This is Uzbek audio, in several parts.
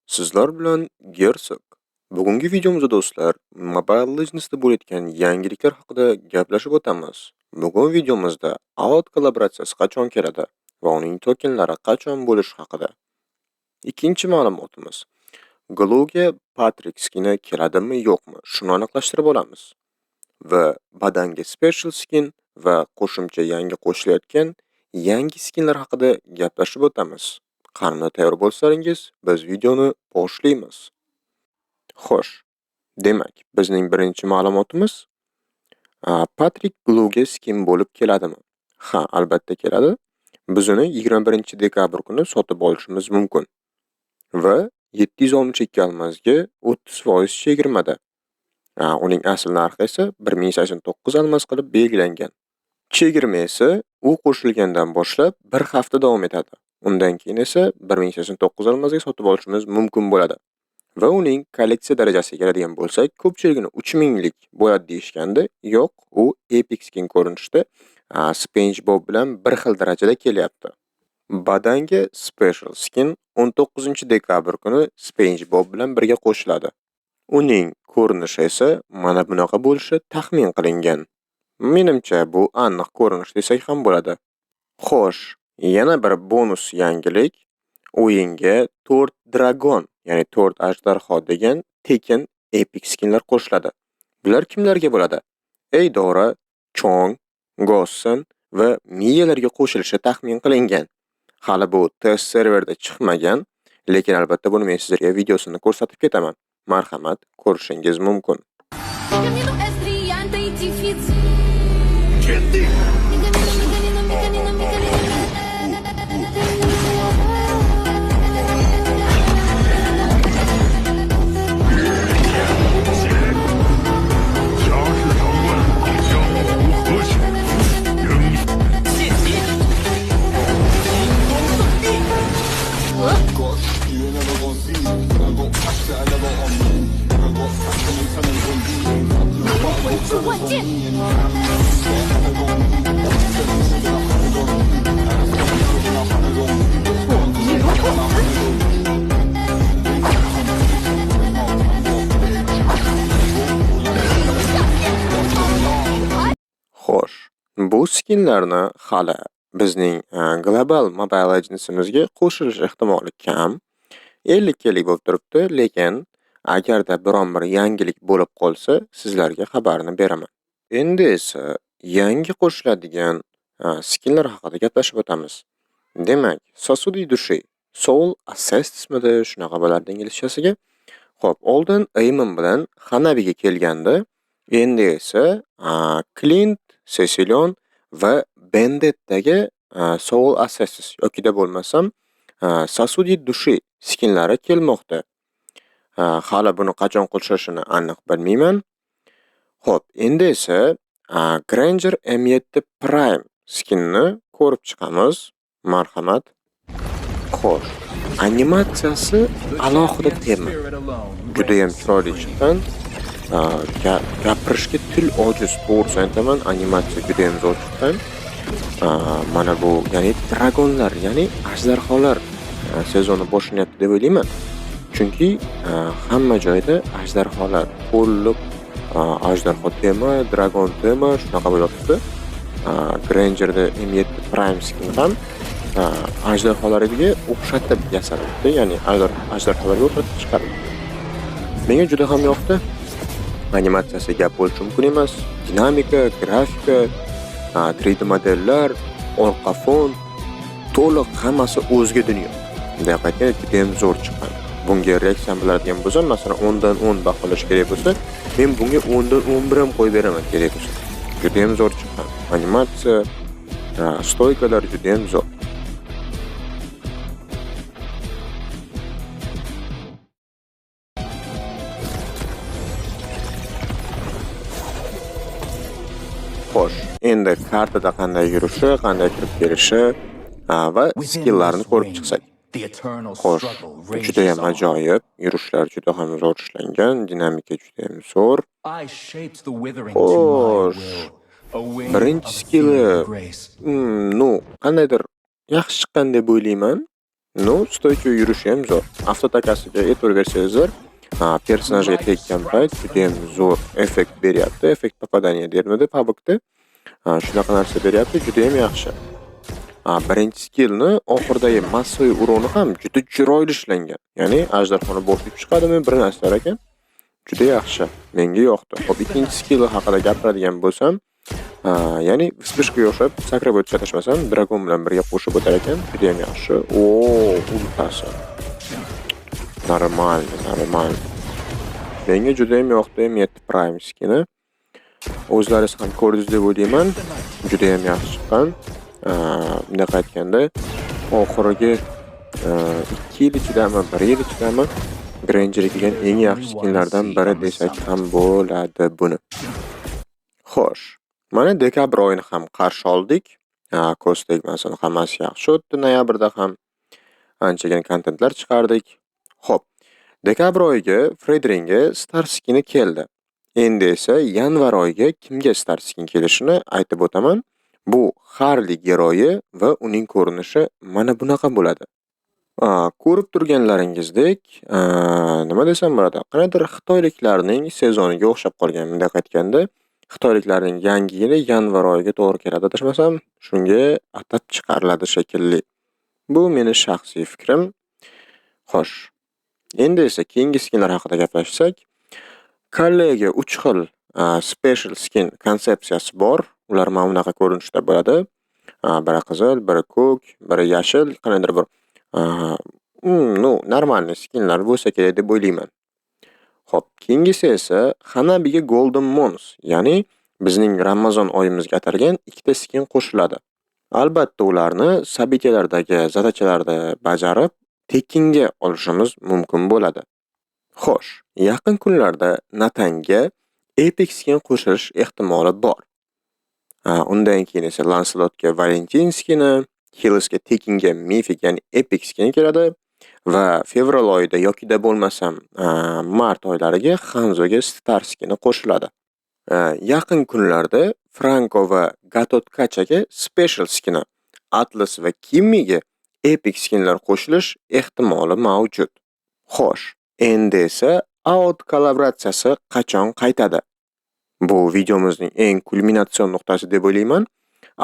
Sizlar bilan Gersog. Bugungi videomizda do'stlar, Mobile Legends'da bo'layotgan yangiliklar haqida gaplashib o'tamiz. Bugun videomizda Out kollaboratsiyasi qachon keladi va uning tokenlari qachon bo'lishi haqida. Ikkinchi ma'lumotimiz. Glow'ga Patrick skini keladimi yo'qmi? Shuni aniqlashtirib olamiz. Va Badanga special skin va qo'shimcha yangi qo'shilayotgan yangi skinlar haqida gaplashib o'tamiz. Qani tayyor bo'lsalaringiz, biz videoni boshlaymiz. Xo'sh, demak, bizning birinchi ma'lumotimiz Patrick Glow'ga skin bo'lib keladimi? Ha, albatta keladi. Biz uni 21-dekabr kuni sotib olishimiz mumkin. Va 762 almazga 30% chegirmada. Uning asl narxi esa 1089 almaz qilib belgilangan. Chegirma esa u qo'shilgandan boshlab bir hafta davom etadi. Undan keyin esa 1089 almazga sotib olishimiz mumkin bo'ladi. Va uning kolleksiya darajasiga keladigan bo'lsak, ko'pchiligini 3000lik bo'ladi deyishgandi. Yo'q, u Epic skin ko'rinishida SpongeBob bilan bir xil darajada kelyapti. Badanga special skin 19-dekabr kuni SpongeBob bilan birga qo'shiladi. Uning ko'rinishi esa mana bunaqa bo'lishi taxmin qilingan. Menimcha, bu aniq ko'rinish desak ham bo'ladi. Xo'sh, yana bir bonus yangilik. O'yinga 4 dragon, ya'ni 4 ajdarho degan tekin epic skinlar qo'shiladi. Bular kimlarga bo'ladi? Eydora, Chong, Gossen va Miyalarga qo'shilishi taxmin qilingan. Hali bu test serverda chiqmagan, lekin albatta buni men sizlarga videosini ko'rsatib ketaman. Marhamat, ko'rishingiz mumkin. Xo'sh, bu skinlarni hali bizning global Mobile Legendsimizga qo'shilish ehtimoli kam. 50-50 bo'lib turibdi, lekin agarda biron bir yangilik bo'lib qolsa, sizlarga xabarini beraman. Endi esa yangi qo'shiladigan skinlar haqida gaplashib o'tamiz. Demak, Sosudi Dushi, Soul Assistmidi, shunaqa bo'lardi inglizchasiga. Xo'p, oldin Aimon bilan Hanabiga kelgandi. Endi esa Clint, Cecilion va Bendetdagi Soul Assassin yokida bo'lmasam Sasudi Dushi skinlari kelmoqda. Hali buni qachon qo'shilishini aniq bilmayman. Xo'p, endi esa Granger M7 Prime skinni ko'rib chiqamiz. Marhamat. Xo'sh, animatsiyasi alohida tema. Juda ham chiroyli chiqqan. Gapirishga til ojiz, to'g'risini aytaman, animatsiya juda ham zo'r chiqqan. Mana bu, ya'ni dragonlar, ya'ni ajdarholar sezoni boshlanyapti deb o'ylayman. Chunki hamma joyda ajdarholar, to'liq ajdarho tema, dragon tema shunaqa bo'lyapti. Grangerda M7 Prime skin ham ajdarholarga o'xshatib yasalibdi, ya'ni ajdarholarga o'xshatib chiqarildi. Menga juda ham yoqdi. Animatsiyasi gap bo'lishi mumkin emas. Dinamika, grafika, 3D modellar, orqa fon, to'liq hammasi o'zga dunyo. Bunday aytganda juda ham zo'r chiqqan. Bunga reaksiyam biladigan bo'lsam, masalan 10dan 10 baholash kerak bo'lsa, men bunga 10dan 11 ham qo'yib beraman kerak bo'lsa. Juda ham zo'r chiqqan. Animatsiya, stoykalar juda ham zo'r. Xo'sh, endi kartada qanday yurishi, qanday kirib kelishi va skilllarni ko'rib chiqsak. Xo'sh, juda ham ajoyib, yurishlar juda ham zo'r ishlangan, dinamika juda ham zo'r. Xo'sh, birinchi skilli, ну, qandaydir yaxshi chiqqan deb o'ylayman. Ну, стойкий yurishi ham zo'r. Avtoatakasiga e'tibor bersangizlar, personajga tekkan payt judayam zo'r effekt beryapti. Эффект попадания dermidi PUBGda. Shunaqa narsa beryapti, judayam yaxshi. Birinchi skillni oxiridagi массовый урон i ham juda chiroyli ishlangan. Ya'ni ajdarhoni boshi chiqadimi, bir narsalar ekan. Juda yaxshi. Menga yoqdi. Xo'p, ikkinchi skilli haqida gapiradigan bo'lsam, ya'ni вспышка ga o'xshab sakrab o'tish, adashmasam, dragon bilan birga qo'shib o'tar ekan. Judayam yaxshi. O, ultasi. Нормально, нормально. Menga judayam yoqdi M7 Prime skini. O'zlaringiz ham ko'rdingiz deb o'ylayman. Judayam yaxshi chiqqan. Bundaqa aytganda, oxirgi 2 yil ichidami, 1 yil ichidami Grangerga kelgan eng yaxshi skinlardan biri desak ham bo'ladi buni. Xo'sh, mana dekabr oyini ham qarshi oldik. Ko'z tegmasin, hammasi yaxshi o'tdi. Noyabrda ham anchagina kontentlar chiqardik. Xo'p, dekabr oyiga Fredringa Star skini keldi. Endi esa yanvar oyiga kimga Star skin kelishini aytib o'taman. Bu Harli geroyi va uning ko'rinishi mana bunaqa bo'ladi. Ko'rib turganlaringizdek, nima desam bo'ladi, qandaydir xitoyliklarning sezoniga o'xshab qolgan. Bunday aytganda, xitoyliklarning yangi yili yanvar oyiga to'g'ri keladi, adashmasam, shunga atab chiqariladi shekilli. Bu meni shaxsiy fikrim. Xo'sh, endi esa keyingi skinlar haqida gaplashsak, Kollega 3 xil special skin konsepsiyasi bor. Ular mana bunaqa ko'rinishda bo'ladi. Biri qizil, biri ko'k, biri yashil, qandaydir bir ну, нормальный skinlar bo'lsa kerak deb o'ylayman. Xo'p, keyingisi esa Hanabiga Golden Mons, ya'ni bizning Ramazon oyimizga atalgan ikkita skin qo'shiladi. Albatta, ularni события lardagi задача larda bajarib, tekinga olishimiz mumkin bo'ladi. Xo'sh, yaqin kunlarda Natanga Epic skin qo'shilish ehtimoli bor. Undan keyin esa Lancelotga Valentin skini, Hillsga tekinga Mythic, ya'ni Epic skin keladi va fevral oyida yokida bo'lmasam mart oylariga Hanzoga Star skini qo'shiladi. Yaqin kunlarda Franco va Gatotkachaga Special skini, Atlas va Kimmiga Epic skinlar qo'shilish ehtimoli mavjud. Xo'sh, endi esa AOT kollaboratsiyasi qachon qaytadi? Bu videomizning eng kulminatsion nuqtasi deb o'ylayman.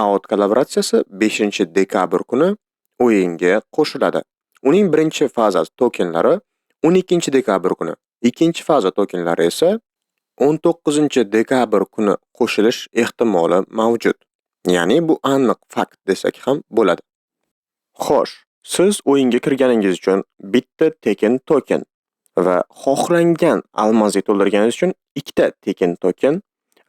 AOT kollaboratsiyasi 5-dekabr kuni o'yinga qo'shiladi. Uning birinchi fazasi tokenlari 12-dekabr kuni, ikkinchi faza tokenlari esa 19-dekabr kuni qo'shilish ehtimoli mavjud. Ya'ni bu aniq fakt desak ham bo'ladi. Xo'sh, siz o'yinga kirganingiz uchun bitta tekin token va xohlangan almazga to'ldirganingiz uchun ikkita tekin token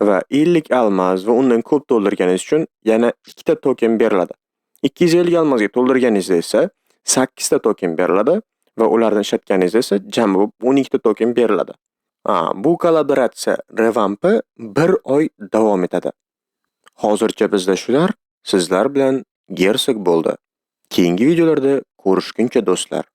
va 50 almaz va undan ko'p to'ldirganingiz uchun yana ikkita token beriladi. 250 almazga to'ldirganingizda esa 8 ta token beriladi va ularni ishlatganingizda esa jami bo'lib 12 ta token beriladi. Bu kollaboratsiya revampi bir oy davom etadi. Hozircha bizda shular. Sizlar bilan Gersog bo'ldi. Keyingi videolarda ko'rishguncha, do'stlar.